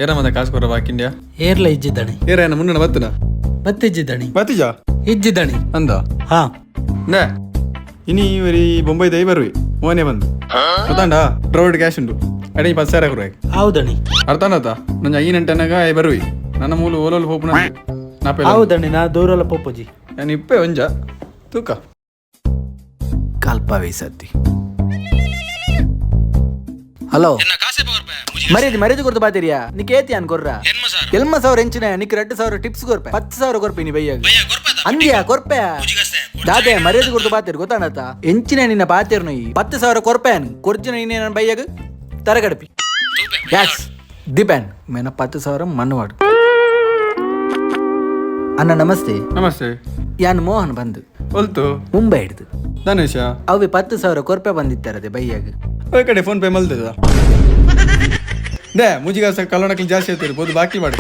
ಏರ ಮದ ಕಾಸು ಕೊರ ಬಾಕಿಂಡ್ಯಾ? ಏರ್ಲ ಇಜ್ಜಿದ್ದಣಿ. ಏರ ಏನ ಮುನ್ನಣ ಬತ್ತನ? ಬತ್ತಿಜ್ಜಿದ್ದಣಿ. ಬತ್ತಿಜಾ? ಇಜ್ಜಿದ್ದಣಿ. ಅಂದ? ಹಾ. ನೇ ಇನಿ ಒರಿ ಬೊಂಬೈ ದೈ ಬರುವೆ ಮೋನೆ ಬಂದು ಗೊತ್ತಾಂಡ. ಡ್ರೋಡ್ ಕ್ಯಾಶ್ ಉಂಡು, ಅಡೆ 10,000 ಕೊರುವೆ. ಹೌದಣಿ. ಅರ್ಥಾನತ? ನಂಜ 5 ಗಂಟೆನಾಗ ಬರುವೆ. ನನ್ನ ಮೂಲು ಓಲೋಲು ಹೋಪುನ ನಾಪೆ. ಹೌದಣಿ, ನಾ ದೂರಲ್ಲ ಪೋಪುಜಿ. ನಾನು ಇಪ್ಪೆ ಒಂಜ ತೂಕ. ಕಲ್ಪವೇ ಸತಿ. ಹಲೋ, ಮರ್ಯಾದೆ ಮರ್ಯಾದೆ ಕೊರ್ದು ಬಾತಿರಿಯಾ? ನಿಕ್ ಏತಿ ಅನ್ ಕೊರ್ರ? 80,000 ಎಂಚಿನ? ನಿಕ್ 2,000 ಟಿಪ್ಸ್ ಕೊರ್ಪೆ, 10,000 ಕೊರ್ಪೆ. ನೀ ಬೈಯಾಗ ಅಂದ್ಯಾ ಕೊರ್ಪೆ. ದಾದೆ ಮರ್ಯಾದೆ ಕೊರ್ದು ಬಾತಿರ್ ಗೊತ್ತಾಣತ? ಎಂಚಿನ ನಿನ್ನ ಬಾತಿರ್ನು? ಈ 10,000 ಕೊರ್ಪೆ ಕೊರ್ಜಿನ ನೀನೆ ನನ್ನ ಬೈಯಾಗ ತರಗಡಪಿ. ಯಾಸ್ ದಿಪೆನ್ ಮೇನ 10,000 ಮಣ್ಣುವಾಡು. ಅಣ್ಣ, ನಮಸ್ತೆ. ನಮಸ್ತೆ. ಯಾನ್ ಮೋಹನ್ ಬಂದು. ಒಲ್ತು? ಮುಂಬೈ ಹಿಡ್ದು. ಧನುಷ. ಅವೆ 10,000 ಕೊರ್ಪೆ ಬಂದಿತ್ತಾರದೆ ಬೈಯಾಗ. ಒಯ್ ಕಡೆ ಫೋನ್ ಪೇ ಮಲ್ತದ they ಮುಜಿಗಾಸ ಕಲ್ಲೋಣಕ್ಲಿ ಜಾಸ್ತಿ ಆಯ್ತು ಬೋದು ಬಾಕಿ ಮಾಡಿ.